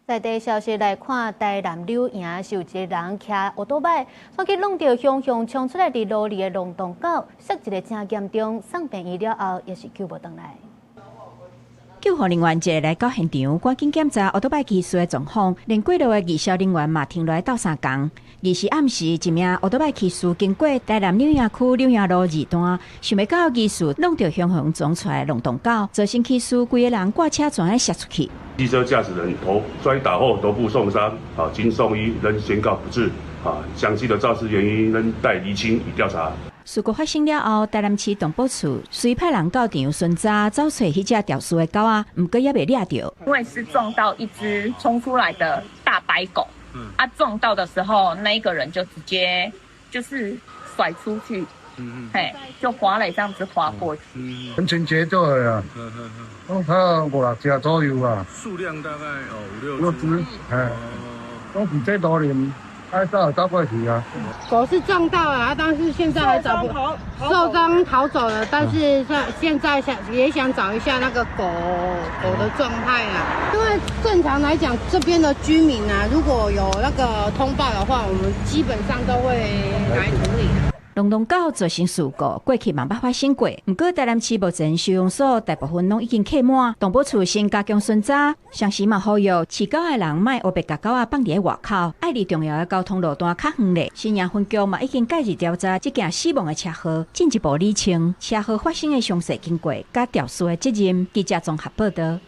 在地消息來看，台南柳營是有一个人騎歐多擺，煞去挵著雄雄衝出來佇路裡的龍洞狗，摔一个誠嚴重，送病院了後也是救無轉來。救護人員一來到現場，趕緊檢查歐多擺騎士的狀況，連過路的義消人員嘛停落來鬥相共。二時暗時，一名歐多擺騎士經過台南柳營區柳營路二段，想袂到疑似挵著雄雄衝出來的龍洞狗，造成騎士規个人掛車全摔出去。機車駕駛人頭摔倒後頭部受傷，啊，經送醫仍宣告不治，啊，詳細的肇事原因仍待釐清與調查。事故發生了後，台南市動保處隨派人到場巡查，找揣彼隻肇事的狗仔，毋過猶未掠著。因為是撞到一隻衝出來的大白狗，啊，撞到的時候，那一個人就直接就是甩出去，嘿，就滑了這樣子滑過去。很清潔就好啊，我睇五六隻左右啊。數量大概哦五六隻，哎，都是這多年。愛走走過去啊！狗是撞到了，但是現在還找不受傷逃走了，但是現在想也想找一下那個狗狗的狀態啊。因為正常來講，這邊的居民啊，如果有那個通報的話，我們基本上都會來處理。龍洞狗造成事故，過去嘛捌發生過。毋過台南市目前收容所大部分攏已經客滿，動保處先加強巡查，同時嘛呼籲飼狗的人莫烏白共狗仔放佇外口，愛離重要的交通路段較遠咧。新營分局嘛已經介入調查這件死亡的車禍，進一步理清車禍發生的詳細經過佮肇事的責任。記者綜合報道。